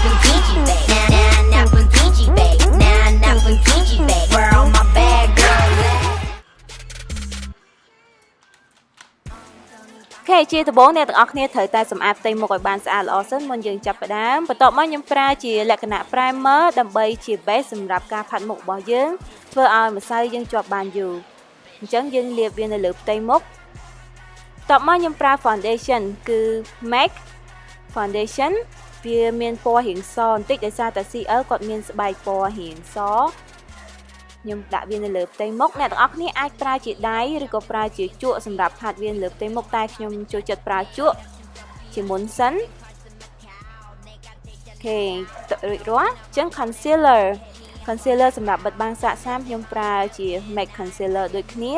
나쁜 기집애 나 나쁜 기집애 나 나쁜 기집애. Where all my bad girls at? ខេជាដំបូងអ្នកទាំងអស់គ្នាត្រូវតែសម្អាតផ្ទៃមុខឲ្យបានស្អាតល្អសិនមុនយើងចាប់ផ្ដើមបន្ទាប់មកខ្ញុំប្រើជាលក្ខណៈ primer ដើម្បីជា base សម្រាប់ការផាត់មុខរបស់យើងធ្វើឲ្យម្សៅយើងជាប់បានយូរអញ្ចឹងយើងលាបវានៅលើផ្ទៃមុខបន្ទាប់មកខ្ញុំប្រើ foundation គឺ MAC foundation វាមានពណ៌រៀងសបន្តិចដោយសារតែ CL គាត់មានស្បែកពណ៌រៀងសខ្ញុំដាក់វានៅលើផ្ទៃមុខអ្នកទាំងអស់គ្នាអាចប្រើជាដៃឬក៏ប្រើជាជក់សម្រាប់ផាត់វានៅលើផ្ទៃមុខតែខ្ញុំចូលចិត្តប្រើជក់ជាមុនសិន OK រួចរាល់អញ្ចឹង concealer សម្រាប់បិទបាំងសាកស្នាមខ្ញុំប្រើជា MAC concealer ដូចគ្នា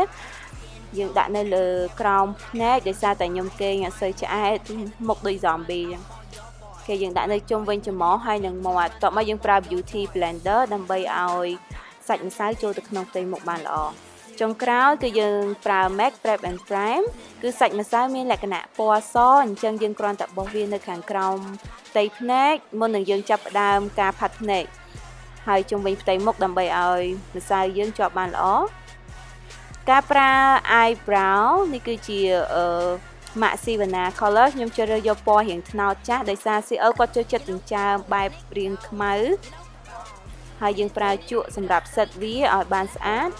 យើងដាក់នៅលើក្រោមភ្នែកដោយសារតែខ្ញុំគេងអត់សូវឆ្អែតមុខដូច zombie អញ្ចឹងគេយើងដាក់នៅជុំវិញច្រមុះហើយនឹងមាត់តបមកយើងប្រើ beauty blender ដើម្បីឲ្យសាច់ម្សៅចូលទៅក្នុងផ្ទៃមុខបានល្អចុងក្រោយគឺយើងប្រើ MAC Prep and Prime គឺសាច់ម្សៅមានលក្ខណៈពណ៌សអញ្ចឹងយើងគ្រាន់តែបោះវានៅខាងក្រោមផ្ទៃភ្នែកមុននឹងយើងចាប់ផ្ដើមការផាត់ភ្នែកហើយជុំវិញផ្ទៃមុខដើម្បីឲ្យម្សៅយើងជាប់បានល្អការប្រើ eyebrow នេះគឺជាអឺ ម៉ាក់ Sivanna Color ខ្ញុំជ្រើសរើសយកពណ៌រៀងត្នោតចាស់ដោយសារ CL គាត់ចូលចិត្តចិញ្ចើមបែបរាងខ្មៅហើយយើងប្រើជក់សម្រាប់សិតវាឲ្យបានស្អាត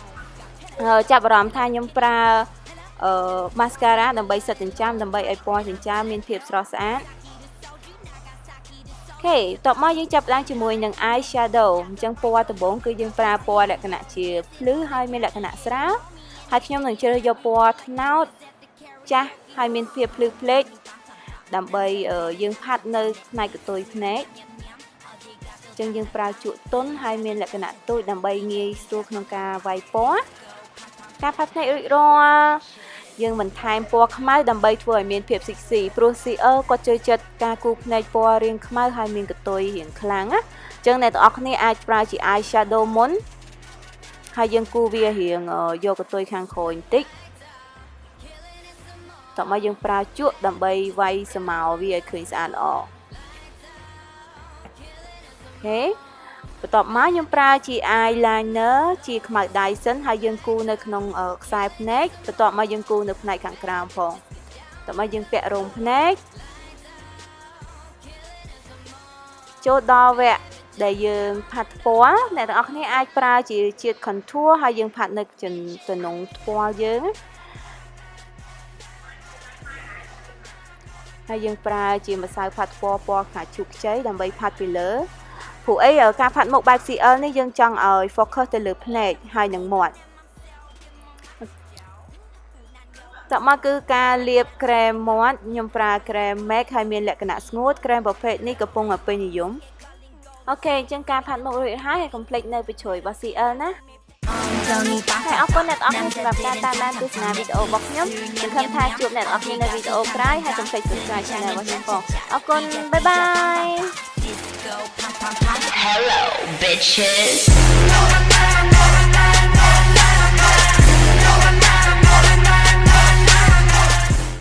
ចាប់អារម្មណ៍ថាខ្ញុំប្រើអឺ mascara ដើម្បីសិតចិញ្ចើមដើម្បីឲ្យពណ៌ចិញ្ចើមមានភាពស្រស់ស្អាត OK តបមកយើងចាប់ឡើងជាមួយនឹង eye shadow អញ្ចឹងពណ៌ដំបូងគឺយើងប្រើពណ៌លក្ខណៈជាភ្លឺហើយមានលក្ខណៈស្រាលហើយខ្ញុំនឹងជ្រើសយកពណ៌ត្នោតចាស់ហើយមានភាពភ្លឺភ្លេចដើម្បីយើងផាត់នៅផ្នែកកន្ទុយភ្នែកចឹងយើងប្រើជក់ទុនហើយមានលក្ខណៈទូចដើម្បីងាយស្រួលក្នុងការវាយពណ៌ការផាត់ភ្នែករួចរាល់យើងបន្ថែមពណ៌ខ្មៅដើម្បីធ្វើឲ្យមានភាព sexy ព្រោះ CL គាត់ចូលចិត្តការគូរភ្នែកពណ៌រាងខ្មៅហើយមានកន្ទុយរាងខ្លាំងណាអញ្ចឹងអ្នកទាំងអស់គ្នាអាចប្រើជា eye shadow មុនហើយយើងគូរវារៀងយកកន្ទុយខាងក្រោយបន្តិចតោះមកយើងប្រើជក់ដើម្បីវាយស្រមោលវាឲ្យឃើញស្អាតល្អ OK បន្ទាប់មកខ្ញុំប្រើជា eyeliner ជាខ្មៅដៃសិនហើយយើងគូរនៅក្នុងខ្សែភ្នែកបន្ទាប់មកយើងគូរនៅផ្នែកខាងក្រោមផងបន្ទាប់មកយើងពាក់រោមភ្នែកចូលដល់វគ្គដែលយើងផាត់ពណ៌អ្នកទាំងអស់គ្នាអាចប្រើជាជាតិ contour ហើយយើងផាត់នៅចំណុងពណ៌យើងហើយយើងប្រើជាម្សៅផាត់ពណ៌ពណ៌ខាជូខ្ចីដើម្បីផាត់ពីលើព្រោះអីការផាត់មុខបែប CL នេះយើងចង់ឲ្យ focus ទៅលើភ្នែកហើយនឹងមាត់តមកគឺការលាបក្រែមមាត់ខ្ញុំប្រើក្រែម MAC ហើយមានលក្ខណៈស្ងួតក្រែមប្រភេទនេះកំពុងតែពេញនិយម OK អញ្ចឹងការផាត់មុខរួចហើយហើយកុំភ្លេចនៅបញ្ជ្រុយរបស់ CL ណាហើយអរគុណអ្នកទាំងអស់គ្នាសម្រាប់ការតាមដានទស្សនាវីដេអូរបស់ខ្ញុំសង្ឃឹមថាជួបអ្នកទាំងអស់គ្នានៅវីដេអូក្រោយហើយកុំភ្លេច subscribe channel របស់ខ្ញុំផងអរគុណ bye bye. Hello, bitches.